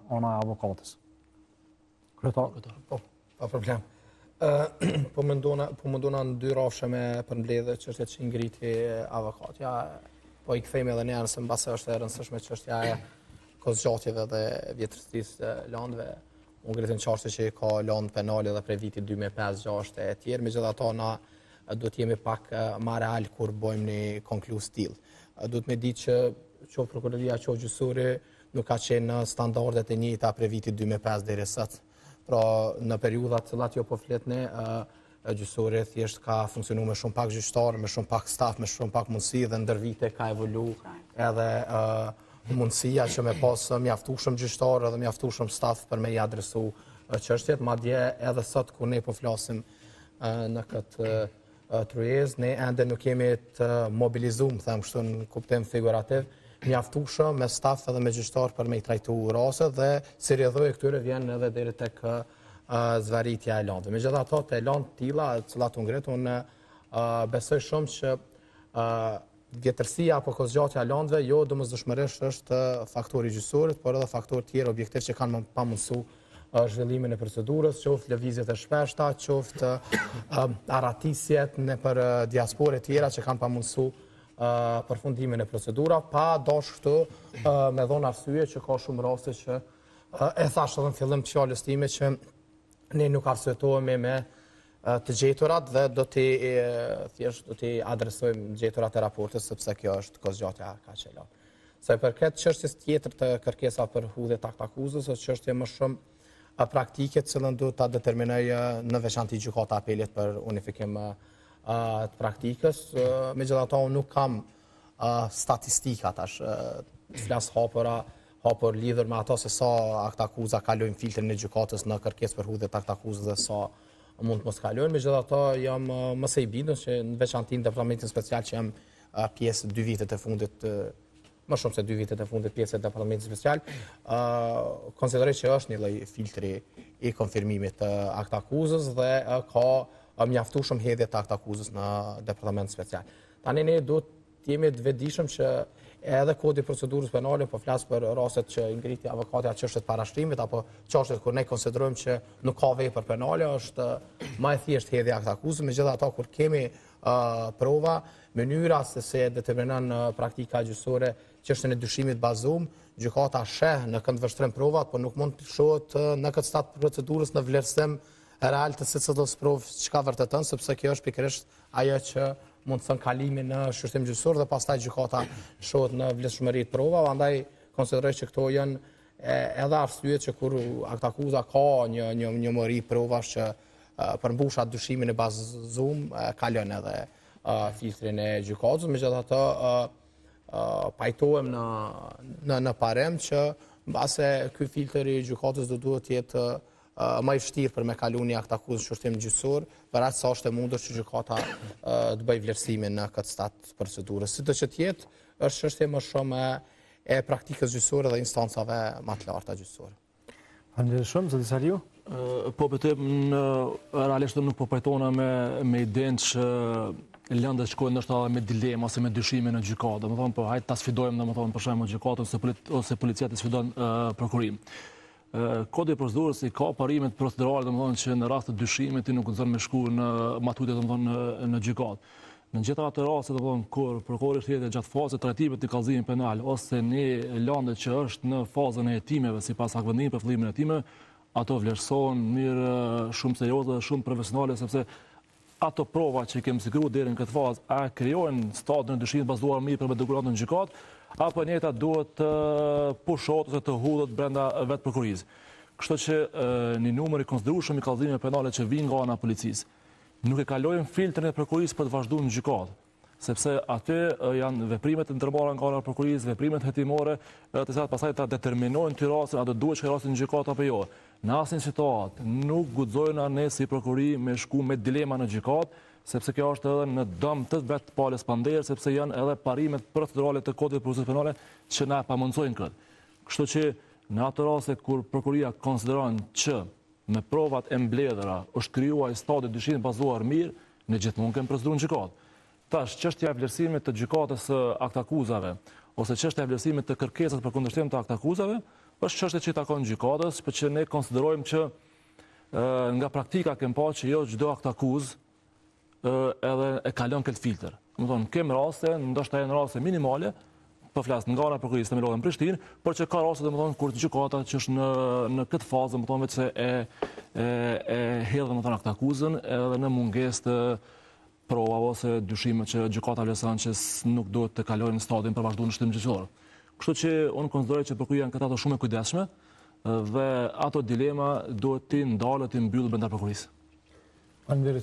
ana e avokates. Kryetar. Po, pa problem. Po mundona, po mundona në dy rrafshe me përmbledhë çështjet që ngriti avokatja. Po i kthehemi edhe një herë se mbase është e rëndësishme çështja e kohëzgjatjeve dhe vjetërsisë së landëve. U ngritën çështje që ka landë penale edhe prej vitit 2005-6 e tjerë, megjithatë na duhet jemi pak ma real kur bojmë një konkluz të tillë. Duhet me ditë që qoftë prokuroria, qoftë gjyqësori, nuk ka qenë në standardet e njëjta prej vitit 2005 deri sot. Pra, në periudhat të cilat ju po flitni, gjyqësori thjesht ka funksionu me shumë pak gjyqtarë, me shumë pak staf, me shumë pak mundësi dhe ndër vite ka evolu edhe mundësia që me pas mjaftueshëm gjyqtarë edhe mjaftueshëm staf për me i adresu çështjet, madje edhe sot kur ne po flasim në këtë tryezë, ne ende nuk jemi të mobilizum, them kështu në kuptim figurativ, mjaftueshëm me staf edhe me gjyqtar për me i trajtu rastet dhe si rrjedhojë e këtyre vjen edhe deri tek zvarritja e landëve. Megjithatë, te landë të tilla, të cilat u ngrit, unë besoj shumë që vjetërsia apo kohëzgjatja e landëve jo domosdoshmërisht është faktori i gjyqësorit, por edhe faktorë tjerë objektiv që kanë pamundësu zhvillimin e procedurës, qoftë lëvizjet e shpeshta, qoftë arratisjet nëpër diasporë e tjera që kanë pamundësu përfundimin e procedurave, pa dash këtu me dhonë arsye që ka shumë raste që e thashë edhe në fillim të fjalës time që ne nuk arsyetohemi me të gjeturat dhe do t'i thjesht do t'i adresojmë gjeturat e raportit sepse kjo është kohëzgjatja kaq e lartë. Sa i përket çështjes tjetër të kërkesa për hudhje të aktakuzës, është çështje më shumë praktike të cilën duhet ta determinojë në veçanti gjykata e apelit për unifikim të praktikës. Megjithatë unë nuk kam statistika tash të flas hapura hapur lidhur me ato se sa aktakuza kalojnë filtrin e gjykatës në kërkesë për hudhje të aktakuzës dhe sa mund të mos kalojnë. Megjithatë jam më se i bindur që në veçanti në departamentin special që jam pjesë dy vitet e fundit më shumë se dy vitet e fundit pjesë e departamentit special, konsideroj që është një lloj filtri i konfirmimit të aktakuzës dhe ka mjaftueshëm hedhje të aktakuzës në departament special. Tani ne duhet të jemi të vetëdijshëm që edhe kodi i procedurës penale, po flas për rastet që i ngriti avokatja çështjet parashtrimit apo çështjet kur ne konsiderojmë që nuk ka vepër penale, është më e thjeshtë hedhja e aktakuzës, megjithatë kur kemi prova, mënyra se si e determinon praktika gjyqësore çështjen e dyshimit bazum, gjykata sheh në këndvështrim provat, por nuk mund të shohet në këtë stad të procedurës në vlerësim real të secilës provë çka vërteton, sepse kjo është pikërisht ajo që mundëson kalimin në shqyrtim gjyqësor dhe pastaj gjykata shohet në vlefshmëri të provave, andaj konsideroj që këto janë edhe arsye që kur aktakuza ka një një një mori provash që përmbush atë dyshimin e bazum, kalon edhe filtrin e gjykatës, megjithatë pajtohem në në në parim që mbase ky filtr i gjykatës do duhet të jetë më i vështirë për me kalu një aktakuzë në shqyrtim gjyqësor, për aq sa është e mundur që gjykata të bëjë vlerësimin në këtë stad të procedurës. Sido që të jetë, është çështje më shumë e praktikës gjyqësore dhe instancave më të larta gjyqësore. Faleminderit shumë, zoti Salihu. Po vetëm në realisht nuk po pajtona me me idenë që lëndët shkojnë ndoshta me dilema ose me dyshime në gjykatë. Domethënë, po hajt ta sfidojmë domethënë për shembull gjykatën ose polit, ose policia të sfidon prokurorinë. Kodi i procedurës i ka parimet procedurale, domethënë që në rast të dyshimit ti nuk guxon me shku në ma tutje domethënë në në gjykatë. Në gjitha ato raste domethënë kur prokurori i shtetit gjatë fazës së trajtimit të kallëzimit penal ose një lëndë që është në fazën e hetimeve sipas aktvendimit për fillimin e hetimeve, ato vlerësohen në mënyrë shumë serioze dhe shumë profesionale sepse ato prova që i kemi siguruar deri në këtë fazë, a krijojnë stadin e dyshimit bazuar mirë për me dërguar në gjykatë, apo e njëjta duhet të pushohet ose të hudhet brenda vetë prokurorisë. Kështu që një numër i konsiderueshëm i kallëzimeve penale që vijnë nga ana e policisë, nuk e kalojnë filtrin e prokurorisë për të vazhduar në gjykatë sepse aty janë veprimet e ndërmarra nga ana e prokurorisë, veprimet hetimore, edhe të cilat pastaj ta determinojnë ty rastin, a do duhet shkoj rasti në gjykatë apo jo. Në asnjë situatë nuk guxojna ne si prokurori me shku me dilema në gjykatë, sepse kjo është edhe në dëm të vetë palës pandehur, sepse janë edhe parimet procedurale të kodit të procedurës penale që na e pamundësojnë këtë. Kështu që në ato raste kur prokuroria konsideron që me provat e mbledhura është krijuar ai stadi i dyshimit bazuar mirë, ne gjithmonë kemi proceduar në gjykatë. Tash, çështja e vlerësimit të gjykatës së aktakuzave ose çështja e vlerësimit të kërkesës për kundërshtim të aktakuzave, Është çështje që i takon gjykatës, por që ne konsiderojmë që nga praktika kem pa që jo çdo aktakuzë edhe e kalon këtë filtr. Domethonë, kem raste, ndoshta janë raste minimale, po flas nga ana e prokurorisë themelore në Prishtinë, por që ka raste domethënë kur gjykata që është në në këtë fazë domethënë veç se e e e hedh domethënë aktakuzën edhe në mungesë të provave ose dyshime që gjykata vlerëson që nuk duhet të kalojnë në stadin për vazhdu në shqyrtim gjyqësor. Kështu që unë konsideroj që prokuroria në këtë ato shumë e kujdesshme dhe ato dilema duhet t'i ndalë, t'i mbyllë brenda prokurorisë. Faleminderit.